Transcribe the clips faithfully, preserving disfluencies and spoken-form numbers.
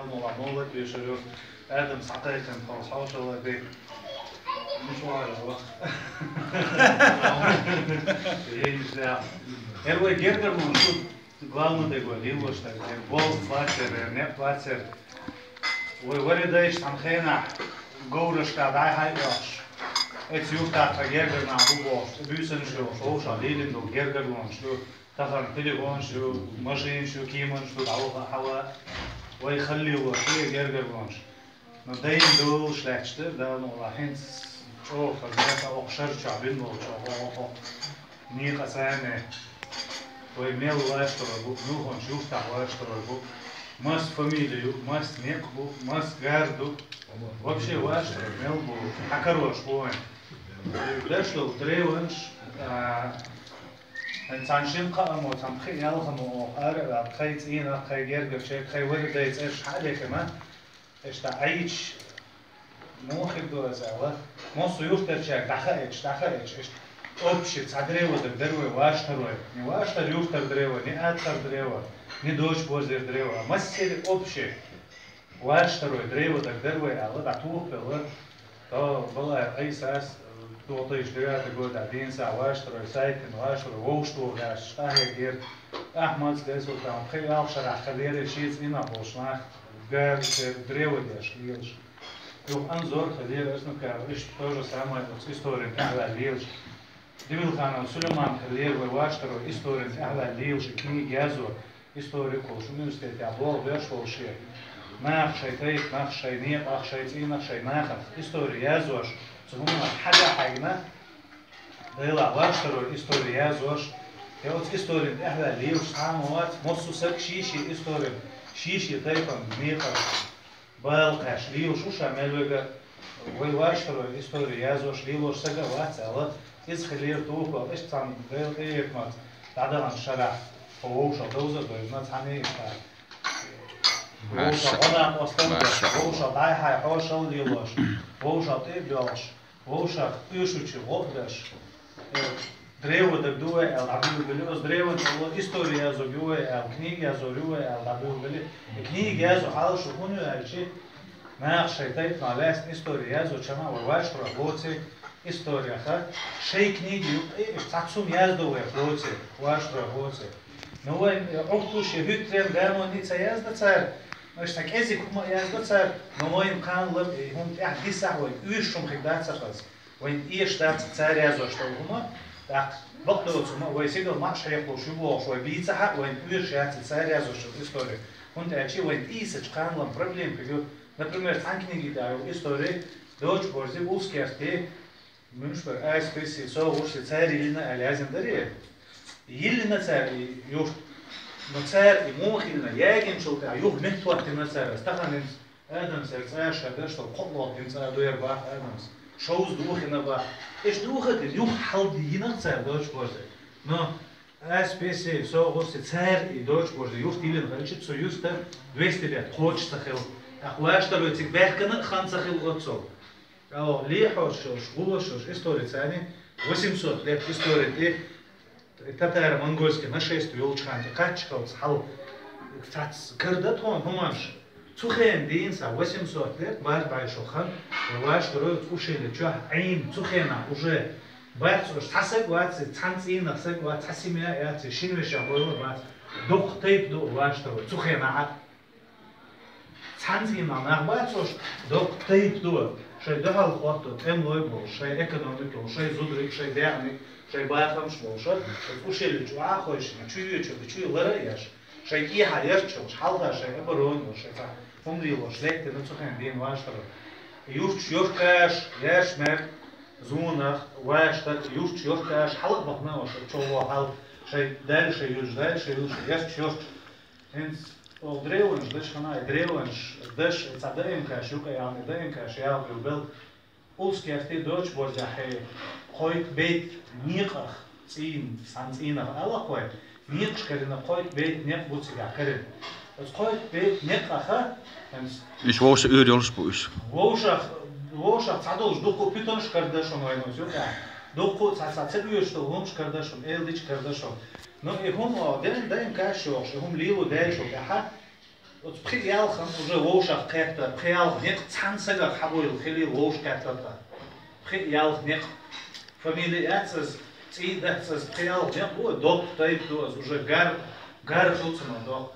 Мула, мула, пешерю. Адам сатайтан, пол саушала бе. Мишуара ва. Ейнжа. Эрвай гергар мун шу главный дего лилош так. Бол плацер, не плацер. Вай вари дайш там хена. Говрашка дай хай ваш. Эц юрта та гергар на бубош. Бюсен шу, шоуша лилин до гергар мун шу. Тахан телефон шу, машин шу, киман шу, дауха хава. Вай халлило, шу гергар мун шу. Но дайн дулш лечтер, да, ну, ла хинц чо, хазрата охшар чо, бин бол чо, охо. Ни касане. Вай мел ваш тора бу, ну, хон шуфта ваш тора бу. Мас фамилию, мас нек бу, мас гарду. Вообще ваш тора мел бу. Акарош бу. Даш дол древанш, а, эн цаншин ка амо, цан хи ял хамо, ара, а, хай цин, а, хай гергер, чек, хай вэр дэй цэр шхале хема. Эшта айч, мохи дозала. Мосу юртарча даха эч, даха эч, эш. Общий цадрево да дервой ваш второй. Не ваш втор юртар древо, не атар древо, не дочь бозер древо. А массери общий. Ваш второй древо да дервой ала, да тух пела. То была айсас, две тысячи девятый год, один са ваш второй, сайкин ваш второй, вовш тух гаш, шахе гер. Ахмад сказал там, хай ал шарах халере шиц ина болшнах. Гар, древо деш, лилш. Юх анзор халер, эсну кар, иш то же самое, вот история, когда лилш. Дивилханов Сулейман халер, вай ваш второй история, когда лилш, книги язо, история колш, университет, я бол, веш волше. Нах шай тайт, нах шай не, ах шай ци, нах шай нахах. История язош, цугуна хада хайгна, дайла ваш второй история язош. Я вот история, когда лилш, самоват, мосу сак шиши история, шиши тайпан, не, Бал къаьш лийлуш шу ша мел вега, вай ваш второй история язош лийлуш сага вац ала, из хилер тухал, иш цан бел эйкмат, дадаган шара, хо вовша довза дойна цхьане ишта. Вовша Маша. Гъона остан, Маша. Вовша дай хай хошал лийлуш, вовша тӀе белш, вовша уьшучи гъо даш. Э, древо даг дуэ эл дабил били, оз древон чало история язо юэ эл, книга язо юэ эл дабил били. Э, книга язо халшу хуну элчи, нах шай тайп на лес история язо, чама вай ваш про лоци, история ха. Шай книги ю, э, цацум язду вай лоци, ваш про лоци. Но вай, э, охтуш, э, хютрем, гамон, ница язда цар, но ишта кези кума язда цар, но вай кан лаб, э, хум тях дисах вай, уьш шум хигда цахаз. Вайн иеш дац царь язош тол хӀума, тӀаккха бакъдоцу хӀума, вай сигал маъ шайх болуш ю бохуш, вай бийца хьа, вайн уьйраш яц царь язош история. ХӀунда аьлча вайн ийсачу кханалан проблема хир ю. Например, цхьан книги тӀехь йолу история, Дочу борзи, Улс-Керти, муьлш бара, Айс-Писи, Со гӀурси, царь йиллина аьлла язйина дарий? Йиллина цара и юрт. Но цара и муха хилина, ягинчул тӀехь юха меттахӀоттина цара, стаханца. Адамс яр цӀа ша даш, тол кхоъ лохкина цӀа дуьйр бах Адамс. Шовзткъа духина бах. Эш духадина, юха хьалдина цара Дочу борзе. Но Айс-Писи, Со гӀурси, цара и Дочу борзе юрт йиллина хилча, цу юста двести лет кхочуш ца хилла. ТӀаккха ваш второй цига баьхкина а хан ца хилла оццул. Алло, лехьош йолуш, гӀулаш йолуш история царни, восемьсот лет история тӀе, татаро-монгольский нашествие йолчу ханна тӀе кхаччалц хьал цац карда тхуна хӀуманаш. Цу хенан дийна сан восемьсот лет бархӀ бӀе шо хан, вай ваш второй ушили чохь Ӏийна, цу хенахь уже бац уьш, цхьа саг вац, цхьана цӀийнах саг вац, цхьа семья а яц, шина вешан гӀойла а бац, доккха тайпа ду ваш второй, цу хенахь а. Цхьана цӀийнах нах бац уьш, доккха тайпа ду, шайн дуьхьал хӀотто, тӀемалой болуш, шайн экономика йолуш, шайн зудариг, шайн даьӀниг, шайн бахамаш болуш, оцу ушилли чу а хойшина, чу йоьчург, чу лара а еш, шайн кӀехьа ярчалаш, хьалха шайн оборона йолуш, шайн цхьа хӀума лелош, лаьттина цу хенан дийна ваштара. Юрташ йохкаш, яш мер, зунах, ваштар, юрташ йохкаш, хьала а бахана оша, чоло хьал, шайн даьлла шайн юьлуш, даьлла шайн юьлуш, ярчаш йохкаш. ХӀинца оха древанаш даш хана, и древанаш даш, и цхьа ДНК-ш юкъа яхна, и ДНК-ш ял билбел, Улс-Керти, Дочу борзехь, кхойт бейт некъах цӀийна, сан цӀийнах алакхой, некъаш карина кхойт бейт некъ бу цигахь карина. Оцу кхойт бейт некъаха, хӀинца Уьш вовша уьйр йолуш бу уьш. Вовшах, вовшах цхьа долуш дуккху питанаш карда шуна вайна оцу юкъахь. Дуккху цхьа, цхьа ца оьшуш долу хӀумаш карда шуна, эладича карда шуна. Ну, и хӀума, ден, ден каш йохуш, и хӀума лело даьллачул тӀаьхьа, Оцу пхи-ялх хӀама уже вовшах кхетта, пхи-ялх никъ цхьана сагах хьабуйла хилийла вовшах кхетта. Пхи-ялх никъ. Фамили яц из, цӀий дац из, пхи-ялх никъ бу, доккха тайпа ду из, уже гар, гар ду цунах доккха.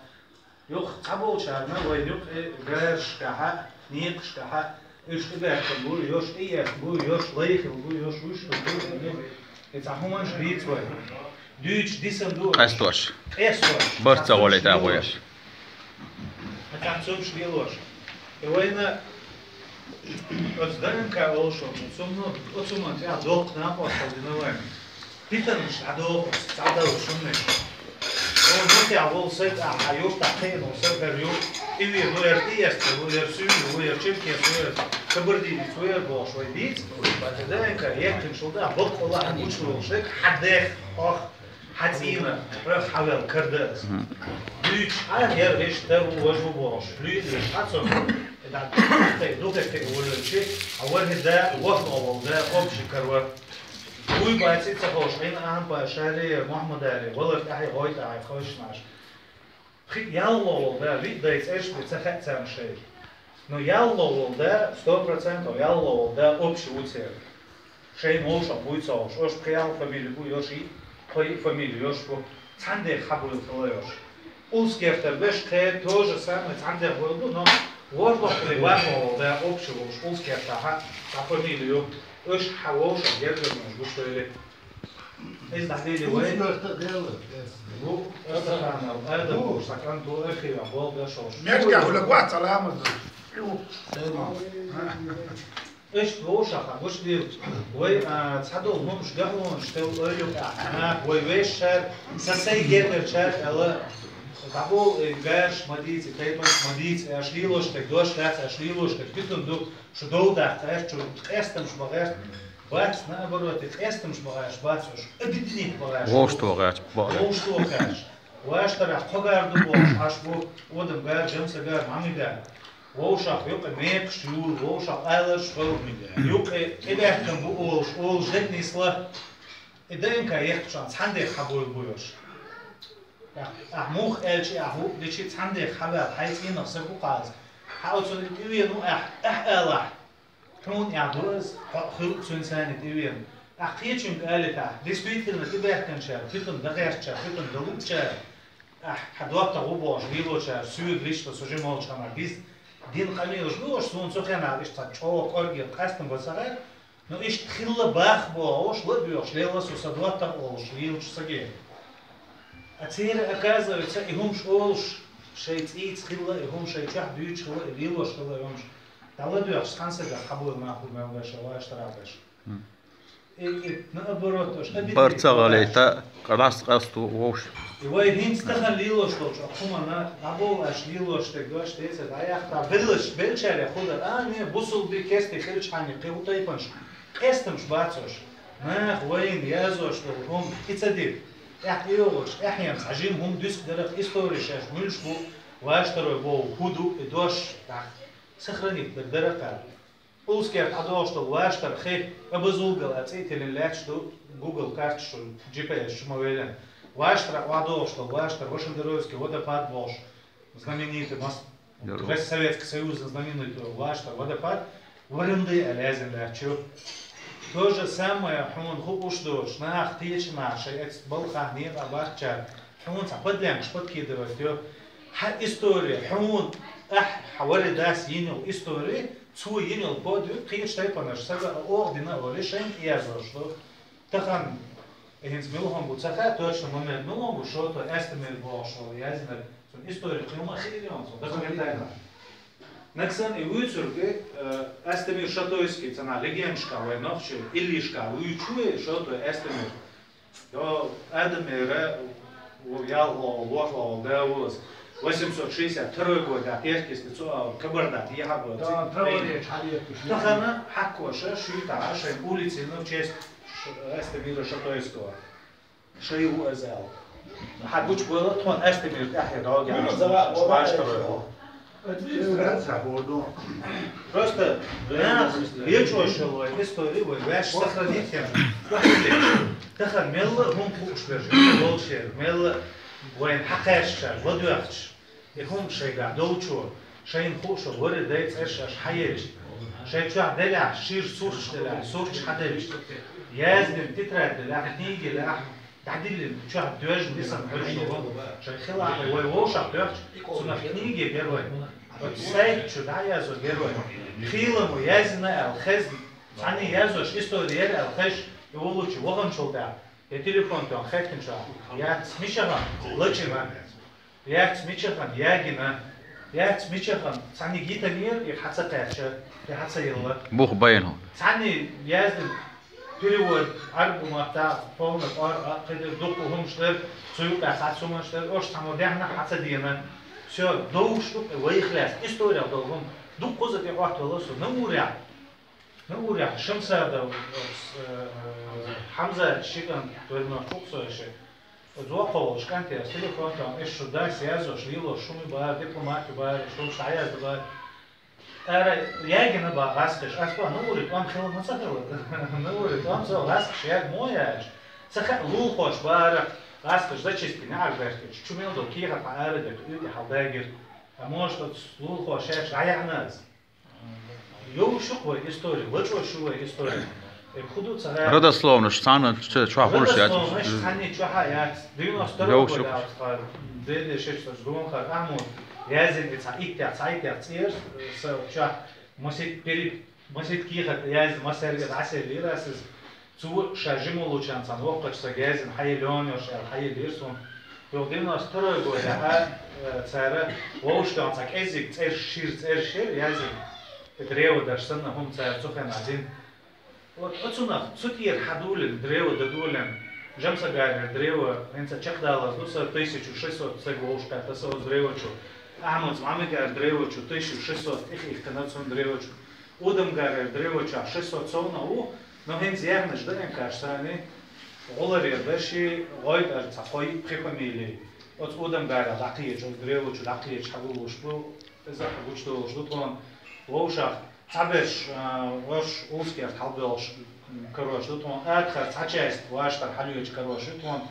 Юха цхьаболчарна вай юкъе гарашкахьа, некъашкахьа, уьш тӀебаьхкина бу, йош тӀеэцна бу, йош лай хилла бу, йош вуьш хилла бу, и цхьа хӀуманаш бийца вай. Дуьйцуш дисина ду. Къестош. Къестош. Барт ца гӀоле тӀагӀоеш. Хьан цомш лелош. И вайна оцу ДНК олуш, оцу, ну, оцу ма тӀехь доккха накъостал дина вайна. Питанаш дӀадохуш, цхьадала шуна. О, ну, тӀехь волу саг, а, хьан юртахь кхиъна волу саг дара ю. И вер, ну, яр тӀеэцна, ну, яр суьйна, ну, яр черкес, ну, яр кабардинец, ну, яр бохуш вай дийца. Бата ДНК, яхкина шул да, баккъалла хьан гучу волу шаг, хьан дех, ох. Хьан цӀийна, хьо хьавел карда ас. Дуьйцуш хьан, яра иштта ву, важа ву бохуш, луьйла хьан цо. И да, тхе, духе тхе волчи, а вархи да, вахна вол да, общий карва. Вуй баци ца ховш, Ӏин ахьан пашаре, Мухьаммадаре, валар тӀаьхье гӀой тӀаьхье хойшнаш. Пхи ялло вол да, виъ дай цӀерш бу ца хаьа царна шайга. Но ялло вол да, сто процентов ялло вол да, общий ву церан. Шайна вовшах буй ца волуш, ош пхи-ялх фамили бу, йош и, кхо-йиъ фамили йош бу, цхьаьна дех хьабуйла хила йош. Улскертара беш кхе то же самое цхьаьна дех буйла бу, но ворхӀ вахтале вархӀо вол да, общий волуш, улскертахьа, цхьа фамили ю, ош хьан вовшах гергарнаш гуш вайли. Иза дӀахьийла вай. Бу, Астаханов, Адам бу, сакан ту, архиван, бол, бешош. Мешка, хӀула, гуа, салам. Иштта вовшаха, гуш дир. Вай, а, цхьадолу хӀумаш гахлонаш тел ойла юкъа. Нах, вай вешшар, са сай гергарчар, ала, дӀабол, э, гарш, ма дийца, тайпанаш, ма дийца, аш лилош тек, дош дац, аш лилош тек, питун ду, шу дов даккха, аш чу къестамаш ма гӀерт, бац, наоборот, и къестамаш ма гӀаш, бац, аш объединить ма гӀаш. Вовшто гӀач, баъ. Вовшто гӀач. Ваштарах кхо гар ду бохуш, аш бу, одам гар, жамса гар, мами гар. Вовшах юкъа мекаш юр, вовшах айлаш хойр. Юкъа тӀебаьхкан бу олуш, олуш дек нисла. И ДНК яхчан цхьандех хьабуйла буйош. Ах, ах мух элчи, ах ву, дичи цхьандех хьавел, хьай цӀийнах са бу кхаза. Хьа оцу тӀивену ах, ах алахь. Хьуна ях ду ас, хьо хилла цуьнан царна тӀевеана. Ахь кхечуьнга алийтахь, действительно, тӀебаьхкинчара, питана дагӀерчара, питана далучара, ахь хьан доттагӀа ву бохуш, лелочара, соьга лишта со жимолчу ханара диз, дина къамелаш ду аша, суна цу хенахь иштта цхьа чӀогӀа кӀоргера къастам бацахьара, но иштта хилла бах бохуш, ла а доьхуш, лелла со сан доттагӀа олуш, лелачу саге. А церан, оказывается, и хӀумаш олуш, шайн цӀийца хилла, и хӀума шайн чохь дуьйцуш хилла, и лелош хилла, и хӀумаш. ДӀаладоьгӀуш цхьана сагах хьабуйла нах бу мел беш, ваштарах беш. И, и, наоборот, уьш обидеть. Бар ца гӀалайта, къаьст-къаьст ву вовш. И вай хӀинца тахана лелош долчу хӀуманна, дӀаболу аш лелош дерг дош, тесар дӀаяхта, беллаш, беллачарех хӀу дара, а, не, бусулби кести хилчхьани, кхин хӀу тайпанаш, къестамаш бацош. Нах вайна язош долу хӀума, и ца дира. ТӀаьхьа йогӀуш, тӀаьхьенца хьажийна хӀума дуьсуш дарах истори шаьш муьлш бу, ваштарой боху хӀу ду, и дош, тӀаккха сохранить дара дара кхара. Улскерта хьадогӀуш долу ваштар хи, абазулгал а цӀе а тиллина лаьтташ ду, Google карташ шу, G P S шу ма веллина. Ваштара хьадогӀуш долу ваштар, Вашендеровский водопад бохуш, знаменитый мас-, весь Советский Союзан знаменитый ваштар водопад, Варенды а лаьзина лаьтташ ю. То же самое, хьуна хууш доцуш, нах кхечу нах шайн эцна балхахь некъа бахчара, хьуна цхьа подлянкаш подкидывать йо. Хьан история, хьуна, ахь, хьан вари дас йина йолу история, цо йина йолу подвиг кхечу тайпанаш сага а оха дина а вали шайна тӀеязлуш ду. Тахана, хӀинца мила хӀума бу ца хаьа, точно момент мила хӀума бу, Шото Эстемир бохуш волу яздинарг, цуьнан история кхин ма хиъна йолу, цуьнан документально. Нагсан и вуьйцург, э, Эстемир Шатойский, цана легендашка вай нохчий, иллийшка вуьйцу вай, Шото Эстемир. Йо, Адамера, во, ялхо, ворхо, да, воз. Восемьсот шестьдесят второй год, да, перкисти цо, а, Кабарда, дехьа год. Да, траволечь, хьалетуш. Тахана хьаккоша, шуьйтахьа, шайн улицина в честь Ш-, Эстемира Шатойского. Шай ву азал. Хьан гучу бойла, тхуна Эстемир тӀаьхье догӀу. Ну, ну, давай, давай, баш давай. Просто, да, вечошалой история, вай, ваьш сохранить хем. Тахана мелла хӀума хууш берш, болчер, мелла вайн хьакхаьчча, ладоьгӀча. И хӀума шайгахь долчо, шайна хууш вара дай цӀерш аш хьаелча, шай чохь делахь, шира сурташ делахь, сурташ хьаделча, яздина тетрадь делахь, книги лахь, дӀадиллина, чохь доьжна дисана хьуьршо вон, шай хилахь вай вовшах тоьхча, цунах книги герой, оцу сайт чу дӀаязо герой, хийламо яздина аьлла хезна, цхьанний язош истори яра аьлла хезаш, и волучу ваханчул тӀаьхьа, я телефон тӀе хеттинчохь, яц мичахьа лачина. Яц мичахьа ягина, яц мичахьа цхьанниг йитанера, и хьа ца кхаьча, и хьа ца йилла. Бух байна хьо. Цхьанний яздина перевод, Ӏарбу маттахь, полна кӀор а, кхидер дуккха хӀумаш дара, цу юкъа цхьацца хӀуманаш дара, ош цхьаммо даьхна хьа ца дена. Всё, довш ду, вайх лаьцна, история долу хӀума. Дуккхуза тӀе Ӏоттавелла со, Наурехь. Наурехь, Шамсадов, э, Хьамзат ши кӀант, верно, чукъ со аша. Оцу воккхаволчу кӀанте ас телефон тӀехь, иш шу дас язош, лелош, шуми бара, дипломати бара, шуна дӀаязда бара. Ара ягина бан гӀаскхиш, ас бан, ну, ури, тӀом хила ма ца хила. Ну, ури, тӀом ца гӀаскхиш, яг мо яш. Ца хаьа лулахош бара, гӀаскхиш зачистка неӀар баьхкича, чу мел долу кехат хьан ара дерг, уьйтӀа хьал дагира. А может, оцу лулахоша шаьш дӀаяхьна ас? Йовшух вай истори, лачкъош ю вай истори. Э, хӀун ду ца гӀа-, Родословнош цхьана чу-, чохь хуьлуш яц. Родословнош цхьанний чохь а яц. Девяносто второй год Йовшух. Алцхьа, Д Д шесть Донхар Ахьмуд, язин и цхьа иттех, цхьа иттех цӀерас, э, са чохь масит перед, масит кехат язин масерга дӀасаеллера ас иза. Цо ша жима волчарна цхьана воккхачу са гезина хьаелла йонаш аьлла хьаеллера суна. Юха девяносто второй годехь а, э, цара вовшахтоьхна цхьа кӀеззиг цӀерш, шира цӀерш яра язина. И древо даш санна хӀума цара цу хенахь дина. Вот оцунах, цу тӀера хьадулина, древо дадулина, Жамсагарера древо, хӀинца чекхдалаза ду сан, тысяча шестьсот стаг вовшахкхетта сан оцу древо чу. Ахьмад Мамигара древо чу, тысяча шестьсот тӀехихкина цунна древо чу. Удамгарера древо чохь шестьсот совнаха ву, но хӀинца яьхначу ДНК-ш санна, гӀуларера даши, гӀойтӀара цхьа кхо йиъ пхи фамили. Оцу Удамгарехь дӀакхеча, оцу древо чу дӀакхеча хьагуллуш бу, иза а гучудолуш ду тхуна. Вовшах цхьаберш, а, вовш Улскерта хьалабоьлхуш карош ду тхуна, атхар цхьа часть ваштара хьалоьцуш карош ду тхуна.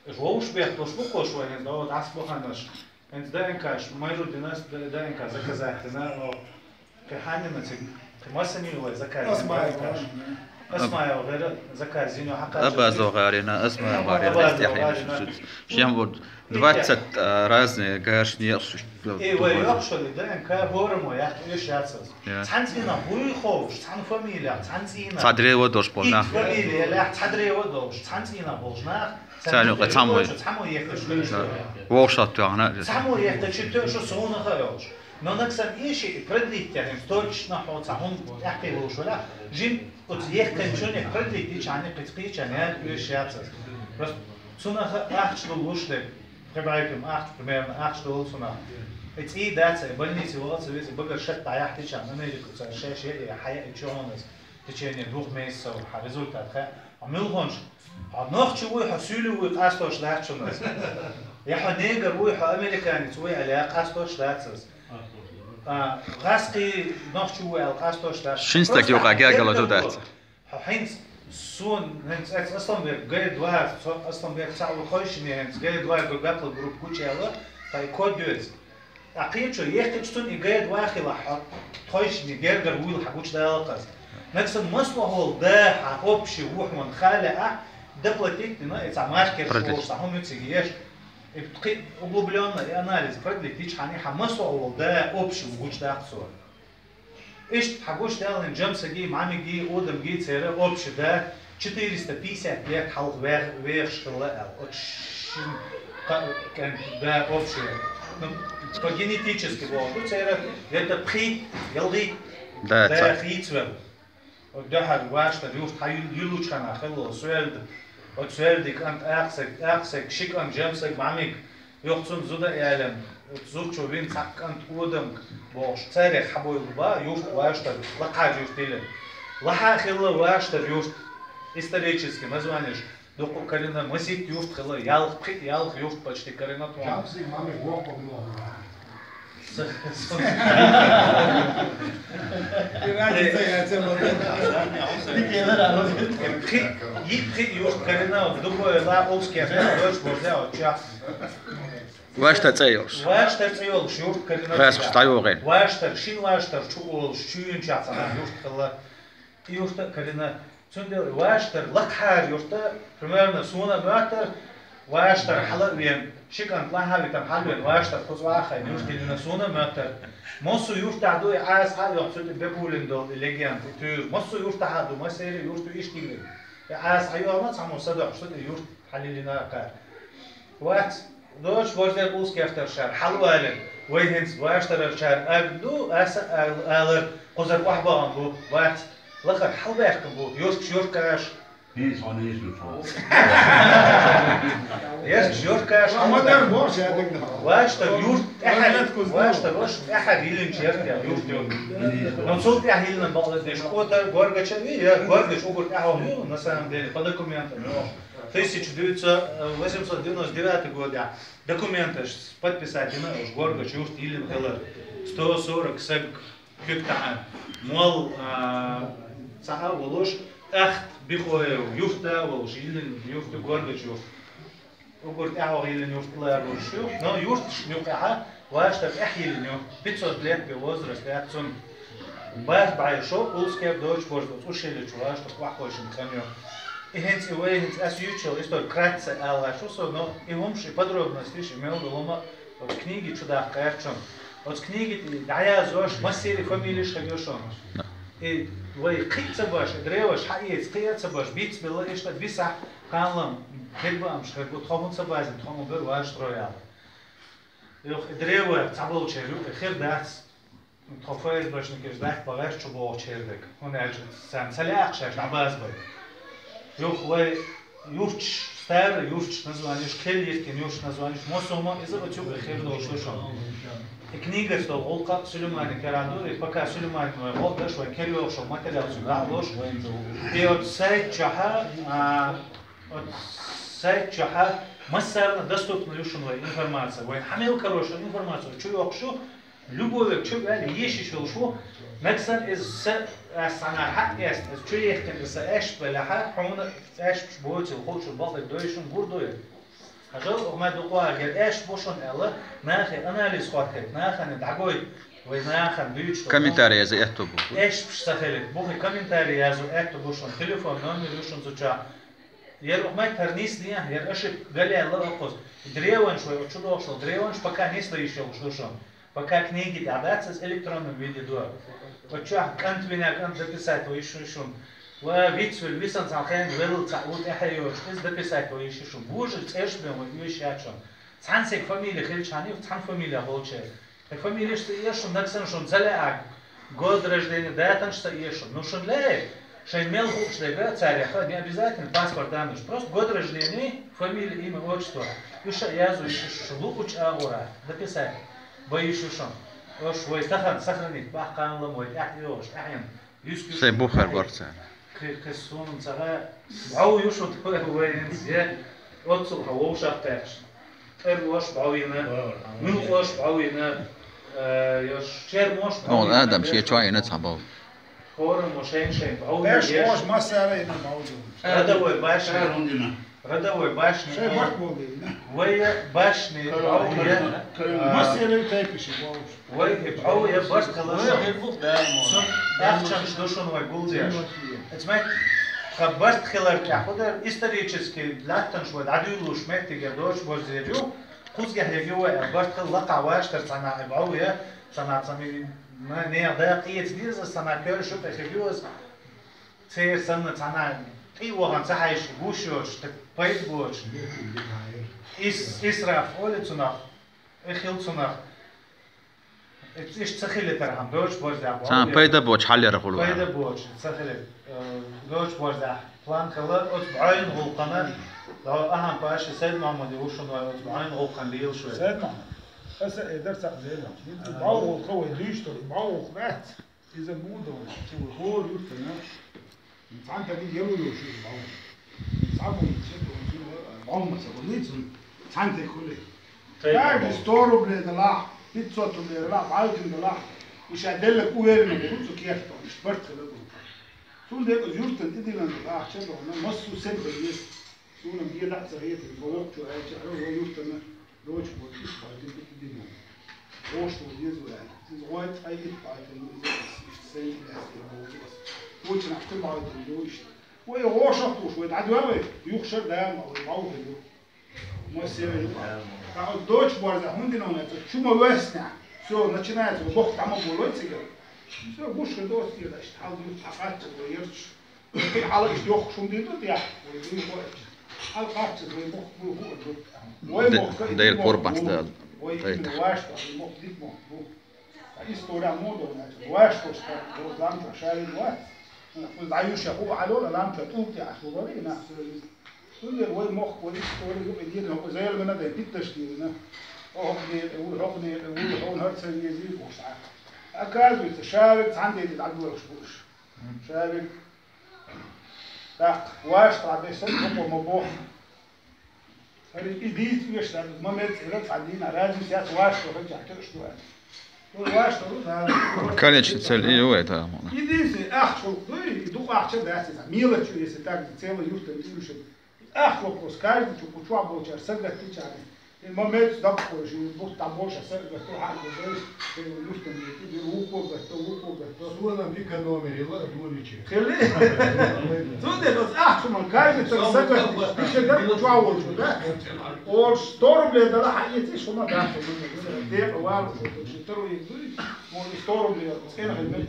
Вовш бехк долуш бу-кх уьш вай хӀинца, дӀо дӀасабаханаш. ХӀинца ДНК-ш майру дина, ДНК заказать дина, о, кхин хьанна цига, кхин массане вай заказ дина Асмаева. ДНК-ш. Асмаева гӀера заказ дина, хьакхача Абазов гӀарина, Асмаева гӀарина, Абазов гӀарина. Шен вот двадцать, а, разные гаш не Э, вай йоккхуш вали ДНК хӀораммо яхка уьш яц ас. Я. Цхьана цӀийнах буй ховш, цхьана фамилиях, цхьана цӀийнах. Цхьа древо долуш болу нах. Итт фамилиялахь, цхьа древо долуш, цхьана цӀийнах болуш нах. Царна юкъа цхьаммо. Цхьаммо ехкаш. Да. Вовшахтоьхна. Цхьаммо ехкачи тоьшу совнаха а йолуш. Но нагсан иши продлить яхин, точно хьо цхьа хӀума тӀаьхкхе волуш валахь, жин оцу ехканчунех продлить дича хьанна кхица кхеча ян уьш яц ас. Просто цунах ахча лулуш дерг. Пхи бӀаьргам ахча, примерно, ахча долу цунах. И цӀий дац, и больнице ваха ца веза, багара шатта дӀаяхьтича, Америку цара шаьш яа, хьаяа, и чу хьуна ас. В течение двух месяцев хьан результат хаьа. А муьлханаш, хьо нохчи вуй, хьо суьйлув вуй, къастош дац шуна ас. Я хьо негр вуй, хьо американец вуй, аьлла, къастош дац ас. А, гӀазкхий нохчи вуй, аьлла, къастош дац. Шин стаг юкъа гергала ду дац. Хьо хӀинца суна, хӀинца эцу Асланбек Г два, цо Асланбек цхьаъ ву тхойшине хӀинца Г два ду гапла группа гучуяьлла, тай код доьца. Ткъа кхечо ехкича цунна и Г два хилахь, хьо тхойшине гергара вуйла хьан гучудала кхаза. Нагсан масло хьол да хьан общий ву хьуна хала а, доплатить дина, и цхьа маркер шоуш цхьа хӀума ю цига еш. И пхи углублённо и анализ продлить дича хьан и хьан масло хьол да общий ву гучудаккха цо. Иштта хьан гуш даьллин Джамсаги, Мамиги, Удамги церан общий да, четыреста пятьдесят лет хьалха вех-, вехаш хилла аьлла. Оцу шин кхо кӀант да общий. Ну, по генетически боху церан, где-то пхи, ялгӀи да, да, ца- хийцвелла. Оцу дуьхьара ваштара юрт хьан ю-, юьллучу ханахь хилла Суьлда. Оцу Суьлди кӀант Акхсаг, Акхсаг, ши кӀант Джамсаг, Мамиг. Юха цунна зуда а ялийна, зудчо вина цхьа кӀант Удамг бохуш, царех хьабойла ба юрт ваштар, Лакхажа юрт дилира. Лахьа хилла ваштар юрт, исторический названиеш, дуккха карина, масийтта юрт хилла, ялх, пхи, ялх юрт почти карина тхуна. Джамсаг, Мамиг воккха бу. С-, с-, Пхи, йиъ, пхи юрт карина, дукха ла Улскерта, дойш борзя, вот час. Ваштар цӀе йолуш. Ваштар цӀе йолуш юрт карийна. Гасхаш дӀайогӀий. Ваштар, шин Ваштар чу олуш, чуьйначохь цхьана юрт хилла. И юрт а карийна. Цундела Ваштар лакхахьара юрт а, примерно, суна а моьттара, Ваштар хьала а веана, ши кӀант лахьа а витина хьала а веана, Ваштар кхуза вахахь юрт йиллина суна а моьттара. Массо а юртахь ду и Ӏаса хьа а йоху, цу тӀе бекулина долу и легенда, и туьйра. Массо а юртахь а ду, массеран а юрт ю иштта йиллина. И Ӏаса хьа а йохна, цхьаммо садоьхуш ду и юрт хьалайиллина кхара. Вац, доцуш борзера улс кертаршара хьалавалина, вай хӀинца ваштарарчара агна ду, аса а алар, кхузара охьабахана бу, вац, лахара хьалабаьхкина бу, юрташ юркаш. ХӀинца хьо нийса ду цо. Юрташ юркаш. Ма дар бохуш, я дагна. Ваштар юрт тӀаьхьа, ваштар ваша тӀаьхьа йиллинчу яртех юрт ю. Но цул тӀаьхьа йиллина бакъдеш, кхо тар горгача а вий, я горгача угар тӀаьхьа ю, на самом деле, по документам ю. Тысяча девятьсот, восемьсот девяносто девятый годехь документаш подписать дина, уьш горгачу юрт йиллина хилар. Сто сорок саг куьг тахан. Мол, а, цхьа а волуш, тӀаккха Бихоев юрт а волуш, йиллина юрт ю горгачу юрт. Угар тӀаьхьа йиллина юрт лар луш ю. Но юрташ юкъехьа Ваштар тӀаьхьа йиллина ю. Пятьсот лет бен возраст яц цунна. Барт бӀе шо, улс кер доцуш борзо, цӀушилличу Ваштар охьахойшина хан ю. И хӀинца, и вай хӀинца ас юьйцучу история кратце алаш ву со, но и хӀумаш, и подробностиш, и мел долу ма оцу книги чу даккха гӀертачунна. Оцу книги тӀе дӀаязош, массеран фамилеш хир ю шуна. И вай кхин а ца баш, и древаш хьаэца кхин а ца баш, бицбелла иштта бисахь, кханаллам, хир баамаш хир бу, тхо хӀун ца базина, тхо ма бер Ваштаро яла. Юха и древар цхьаболчеран ю, и хир дац. Тхо ФСБшникаш дац бахарш чу богӀучеран дерг. ХӀунда аьлча царна ца лаьа шаьш дӀабазбай. Юха вай юрташ, старый юрташ названеш, кхел йиттина юрташ названеш, мосома иза оцу юкъе хир долуш ду шуна. И книгаца долу гӀуллакх а Сулейманан кара ду, и пока Сулейманан вай гӀо а даш, вай кер йогӀуш материал цуьнга дӀа а луш. И оцу сайт чохьа, а, оцу сайт чохьа массарна доступна ю шуна вай информация. Вайн хьан мел карош информация чу йоккхуш ю, любой век чу ваьлла, ешаш йолуш ву. Нагахь санна иза са, ас цхьанхьа хьаэцна, иза чу яьккхина, иза сан аьшпаш белахьа, хьуна аьшпаш боцийла, хууш бакъдерг дойшун гур ду иза. Хьажал, хӀокху меттехь дукха вахаргера аьшпаш бу шуна аьлла, нахе анализ хӀоттийта, нахана дӀагойта, вай нахана дуьйцуш долу. Комментарий яза аьтту бу. Аьшпаш ца хилийта, бухе комментарий язо аьтту бу шуна, телефон номер ю шуна цу чохь. Яра хӀокху меттехь хӀара нисдехьа, яра ошибка галъяьлла а кхуза. Древанаш вай, оцу чу догӀуш долу древанаш пока нисдан йиш йолуш ду шуна. Пока книги тӀехь дац, иза электронном виде ду. Оцу чохь кӀант вина, кӀант дописать вай йиш ю шуна. Ва вицвелла, висина цхьана хенахь велла цхьаъ ву тӀаьхье йоцуш, иза дописать вай йиш ю шуна. Божарий цӀераш бен вай оьшуш яц шуна. Цхьана стеган фамилия хилчхьана, цхьана фамилия болчеран. И фамилеш ца эшаш шуна, нагахь санна шуна ца лаьа, год рождения датанаш ца эшаш шуна. Ну, шуна лаьа, шайн мел хууш дерг царех, не обязательно паспорт данныйш. Просто год рождения, фамилия, имя, отчество. Уьш а язо йиш ю шуна луучу агӀора, дописать бан йиш ю шуна. Уьш вай тахана сохранить баккха кханаллам вай тӀаьхьа йогӀуш, тӀаьхьенна. Юьск ю шуна. Сайн бухар бара цара. Кхи-, кхин суна ца хаьа. БӀов ю шуна вай хӀинца, я? Оццул хьан вовшах кхаьчна. ТӀервош бӀов йина, муьлхош бӀов йина, э, йо, чермош бӀов йина. Адам шен чохь йина цхьа бӀов. ХӀораммо шайн-шайн бӀов йина. Эш еш. Ош массара йина бӀов ю. Родовой башня. Шайн хӀун йина? Родовой башня. Шайн барт болу йина. Вай башня бӀов я. Массара тайпа ши бӀов. Вай и бӀов я барт хилар шуна. Вай хир бу даимо. Цу ахчанаш ду шуна вай гулдеш. Эцмет, тхан барт хилар тӀехь хӀу дара, исторически латтанаш вай дӀадуьйлуш меттигера доцуш борзер ю. Кхузгахь ерг ю вай, барт хила лакхахь ваштар цхьана и бӀов я, цхьана цхьана ма-, нехан дакъа эца деза, цхьана коьрташ ю тӀе хир ю аса. Церан санна цхьана тӀе а вахана ца хьаьжча, гуш йоцуш, так пайда боцуш. Ис-, исраф олу цунах, и хила цунах. Иштта ца хилийтархьама, доцуш борзехь бӀов. Цхьана пайда боцуш хьал яра хуьлу. Пайда боцуш ца хилийта. Э, доцуш борзехь план хила, оцу бӀойн гӀуллакхана, до Ахьан-Паша, Сайд-Мохьмаде ву шуна вай, оцу бӀойн гӀуллакхана лелаш вай. Сайд-Мохьмад, аса эдар цхьаъ зела. БӀов гӀуллакха вай дуьйш долу, бӀов гӀуллакх бац. Иза муха долуш, цу вай хӀора юьртана. Цхьана тӀе яло йолуш ю бӀов. Цхьа бу, цхьа бу, бӀов ма ца хуьлий цунна, цхьана тӀе хуьлий. Даже сто рублей далахь, пятьсот рублей далахь, бӀаьвтина далахь, и ша деллаг уверенный бу цу кертахь, иштта барт хила бу. Цундела иза юьртана тӀедиллина долу ахча а дохна, массо а саг бен еза. Суна бен дӀа а ца хетар, бо воккхачо аьлча, хьо вай юьртана. Доча боху, иштта бахьа дика дина. Вовшашка деза ваьлла. Иза гӀой ткъе итт бахьа хилла, иза иштта сайна лаьцна вовза аса. Вочу нах чу бахьа хилла, ву иштта. Вай гӀошах туш, вай дӀадоьлла, юха шар дама, вай бовза ю. Ма севе ю. Та оцу доча борза хӀунда дина ваьлла, чу ма ваьснехь. Всё, начинается, вай боху дӀа ма болой цига. Всё, гуш хир доцу тӀера, иштта хьал ду, хьакхаччалц вай ярташ. Кхин хьала иштта йохкуш хӀума дийр ду тӀехь? Вай дуй хӀоьттича. Хьала кхаччалц вай мохк буй хӀума ду. Вай Д-, мохк дика Дела мохк къурбанц бу. Да. Вай Тайта. Именно ваша, вай мохк дика мохк бу. Ткъа история муха ду, значит, ваша тосуш тара, вай ламчо шаьлла вац. Кхуза дӀаюша хӀума хьалол, ламчо тӀулг тӀе Ӏаш ву бара, и нах ца веза. Цундела вай мохк, вай история юкъа дийна, хӀокху Зелимана дай питташ дийна. Хьо хӀокху некъа ву, хьо хӀокху некъа ву, хьуна хӀара ца везий бохуш Ӏа. Оказывается, шаверг цхьана дийна дӀадоьлхуш бу уьш. Шаверг. ТӀаккха ваша тӀехь бесса хӀокхо ма боху. ХӀара и дийца веш саьрга ма меца хӀара цхьа дийна, разница яц, ваша тӀехь хӀокхо тоьуш ду аьлла. Вай ваша тӀехь ву, да. Конечная цель и ю это. И дийца ахча хӀокху дуй, и дукха ахча дац иза. Мелочь ю, если так, целый юртан тӀе уьшург. Ахча хӀокхо каждый чу кху чохь болчара сагатдичарна. И ма меца даккхойша, и бутт дӀаболуш а сагатдо, хьан ду дайша, шайн юртан дийти, бир вукхо гатто, вукхо гатто. Сонам экономили ла а дуьлличи. Хили? Цундела оцу ахча хӀуманна каждый тара сагатдича, диша дара кху чохь волчу, да? Олуш сто рублей дала хьан эций, шуна дац, декъа вала, шуна таро еза дуй, мо и сто рублей, цӀена хилла.